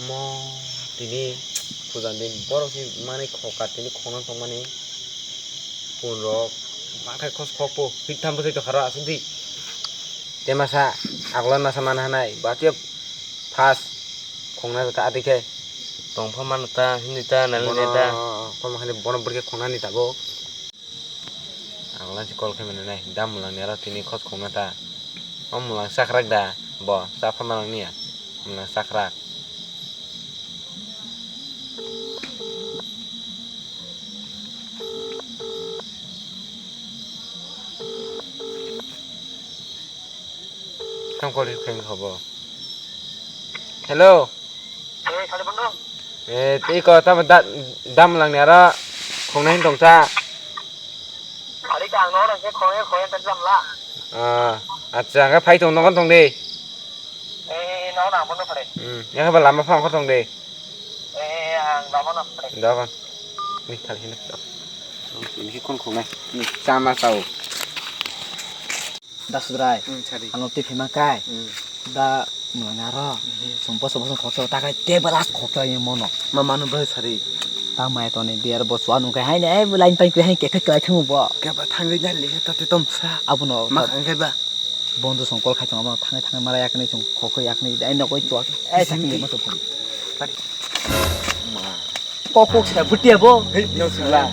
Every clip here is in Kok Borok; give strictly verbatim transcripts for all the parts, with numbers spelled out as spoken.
Mo tini puja din borok si mani khokar tini khona tongmani pun rok bakhai khos khok po hit tham bwsai tongkha rw aswk di. Te masa agola masa mana hanai ba tei fast khongna ta adi khe. Tongpha mano ta hindi ta nalini ta. Bono, bono bwrwi khongna ni tabuk. Ang lansi call khe mwnai nai, da mwlang ni aro tini khos khongna ta. O mwlang sakrak da, bo, sa pha mwlang niya. Mwlang sakrak. Tam call khe khe bo. Hello. Eh, sale bondo. Eh, tei ko tamo da, da mwlang ni aro khongnai tong sa. Hari ka ang no rang ke khongnai khongnai ta jam la. Ah, acha, ang phai tong nogon tong de. Eh, no na bondo phare. Hmm, yang ba lama phang khotong de. Eh, ang lama na phare. Dogon. Ni thal hin. Ini kon khongnai. Ni chama sao. Dasudrai, hmm, sari. Ano twi phima kai. Hmm. Da mwnaro. Hmm. Sumpo sumpo sumpo khoksa ta kai te balas khoksa ye mono. Ma manu bai sari. Ta mai to ni biar bo chua nung kai hai ne, ai line pai kai hai ke kai thang bo. Ke ba thang ri na le ta te tom sa. Abono ma ta khang kai ba. Bondu song call khai tong abono thang thang mara yak ni song khok yak ni ai no koi chua. Ai sa ni ma to phone. Sari. Ma. Kok kok se buti abo. Hei, no sila.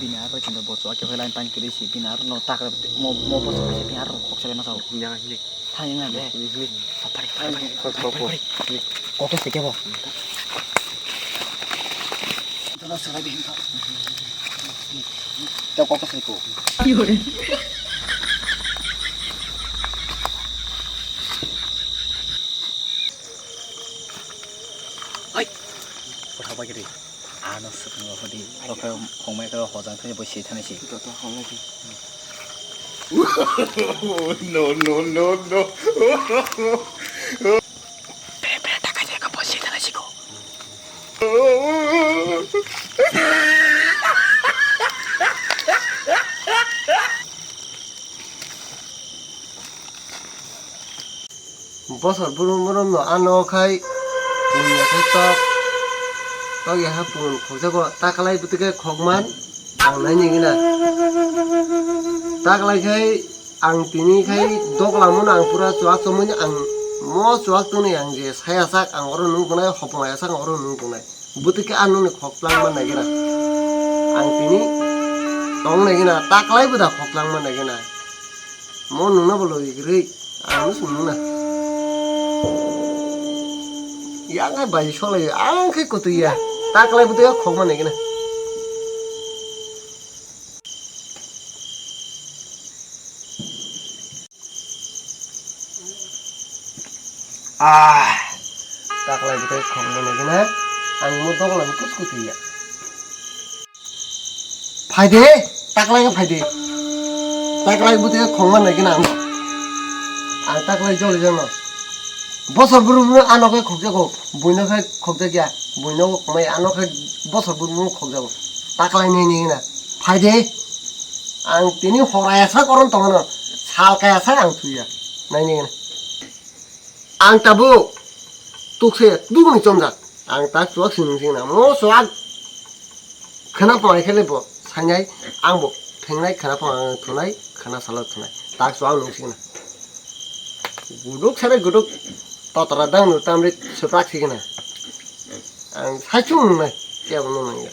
Bini aro kinto bo chua khe line pan kiri si bini aro no tak mo mo bo chua khe bini aro kok se no sao. Yang ni. Thang yang de. Ni. Pari pari pari. Kok kok kok. Kok se ke bo. Jono sila bini to. To kok se ko. Hai. Kotha bai kiri. Ano swkang rok di, aro khe khongmai khe hojang thani bo se thani se. Joto khonglai di. No, no, no, no. Pere, pere, ta kha je ka bo se thani se ko. Bosor brum brum no ano khai pun ya khai tok tok ya ha pun khokjago taklai bwtwi khai khokman ang nai nigina taklai khai ang tini khai dok langmano ang pura chuak chomoi ang mo chuak tongni ang je saya sak ang oro nung tongnai hopong ya sak ang oro nung tongnai. Bwtwi khe ang nungni khok twlangma naigra. Ang tini tong naigina, taklai bwda khok twlangma naigina. Mo nungna bo logi kwrwi, ang no sung nungna. Yang hai bai solai, ang khe kwtwi ya. Taklai bwtwi khokma naigina. Ah, taklai bwtwi khokma nai gana, ang mo doglam kus kutu ya. Phaide, taklai khe phaide. Taklai bwtwi khokma nai gana ang. Ang taklai joli jano. Bosor brum brum ano khe khokjago, buino khe khokjakya, buino mai ano khe bosor brum brum khokjago. Taklai nai nai gana. Phaide. Ang tini hora ya sak oron tongano, sal kaya sak ang thuya. Naini gana. Ang tabuk tukse tubuni chomjak. Ang tak chuak sini sini na. Mo chuak khana pang khe lebo. Sainai ang bo thengnai khana pang thunai khana salo thunai. Tak chuak nung sini na. Guduk sare guduk totora dang nu tamri suprak sini na. Ang saichung nung nai. Kebo nung nai.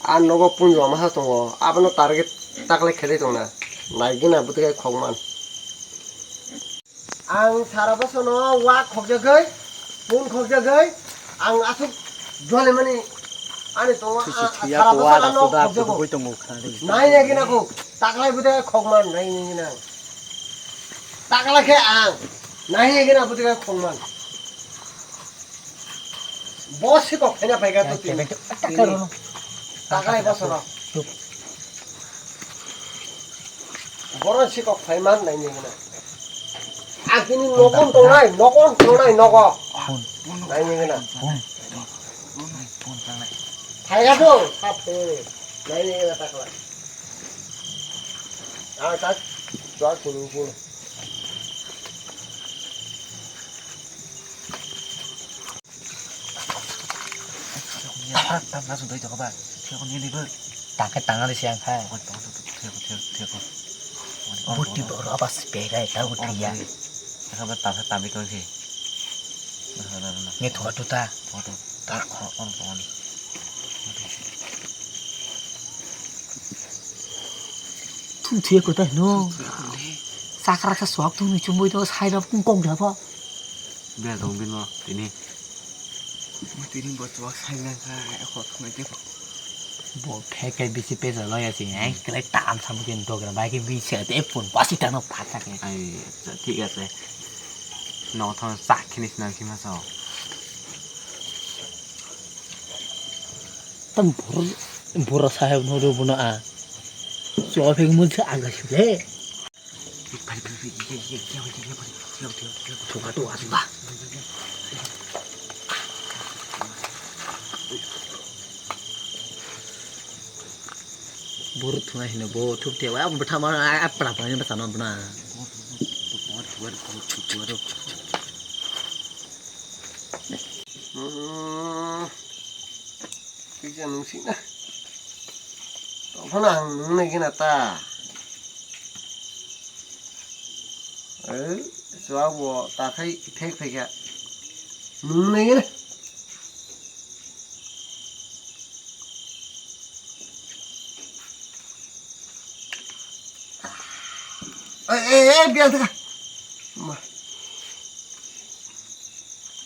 Ah, nogo punjo masa tongo, abono target taklai khelai tongna, naigina bwtwi khokman. Ang sara bosono wak khokjagwi, pun khokjagwi, ang aswk jolemani ani tongo, sara bosono khokjago. Nai naigina kho, taklai bwtwi khokman, nai naigina. Takla khe ang. Nahi gina bwtwi khe khongman. Bo sikok phaina phaikha to tini. Taklai bosoro. Boron sikok phaiman naini gina. Ang tini nokon tongnai, nokon tongnai nogo. Naini gina. Thaiga do, sap se. Nai ni na takla. Ah, tak, tak kunu kunu. Tangke tangan di siang kai. Buti boro apa sepeda itu buti ya. Apa tangke tangke kau sih. Nge thua tu ta. Thua tu. Ta. Oh, oh, oh. Thu thia ko ta no. Sakra sa sok thu ni chumui to sai rap kung kong da ba. Bia dong bin mo tini. Mo tini bo chuak sai lang ka, e khot khoi te. Bo phe kai bisi pesa lo ya sing ai, kle tam sam kin dog ra bai ki bisi te pun pasi ta no phat ta ke. Ai, acha, thik ase. No thon sak khini sinang khima so. Tam bor, bor saheb no do buna a. So phe mun se aga sile. Thungkha tu aswk ba. Buru thunai hino bo thuk te wa bwtha ma apra pa ni bwsa no bwna. Kisa nung sina. Tophano ang nung nai gana ta. Eh, chwabo ta khai thek thek ya. Nung nai gana. Eh, eh, eh, biar teka. Ma.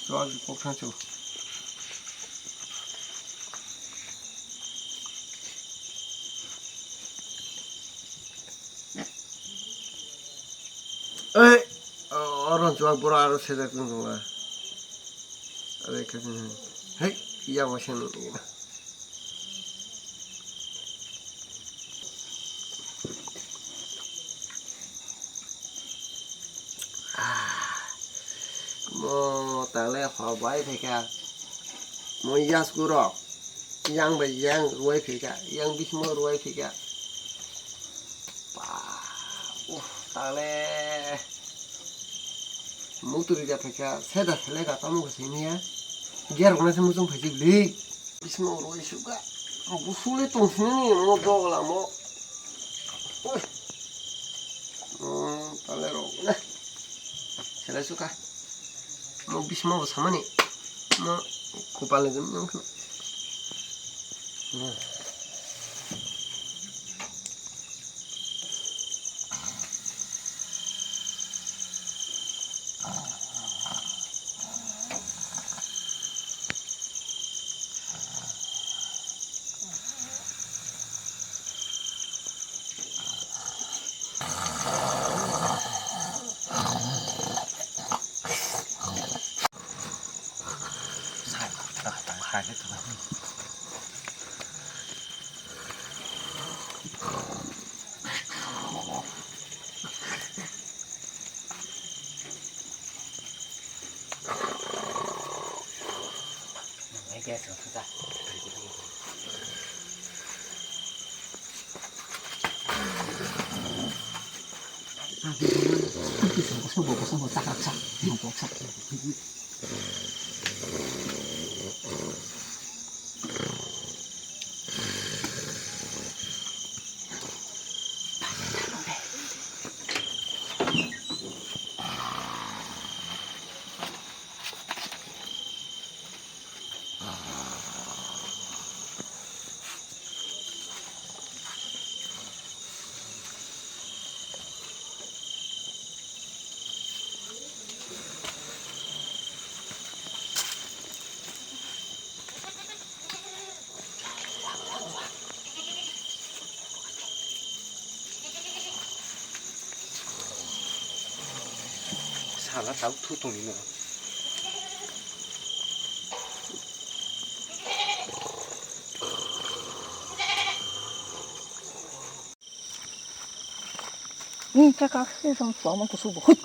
Chwak kok thang chwk. Ei, o-, oro chwak borok aro sejak tong tongo. Aro ekhe, hei, yang waisa nukna. Ah, mo tale hobai phaikha. Mo yasku rok. Yang bai yang ruwai phaikha. Yang bismo ruwai phaikha. Ba, uh, tale. Mutri ja phaikha. Seda sele ga tamo ga sini ya. Ger rok na se muchung phaisi bli. Bismo ruwai suka. Busule tong sini ni mo dogla mo. Oi. Hmm, tale rok na. Sele suka. Mo bismo bo samani. Mo kupal ni jom jom khna. Hmm. Sala tau thu tongni no. Ni ka ka se sang suama kusu bo. Hut.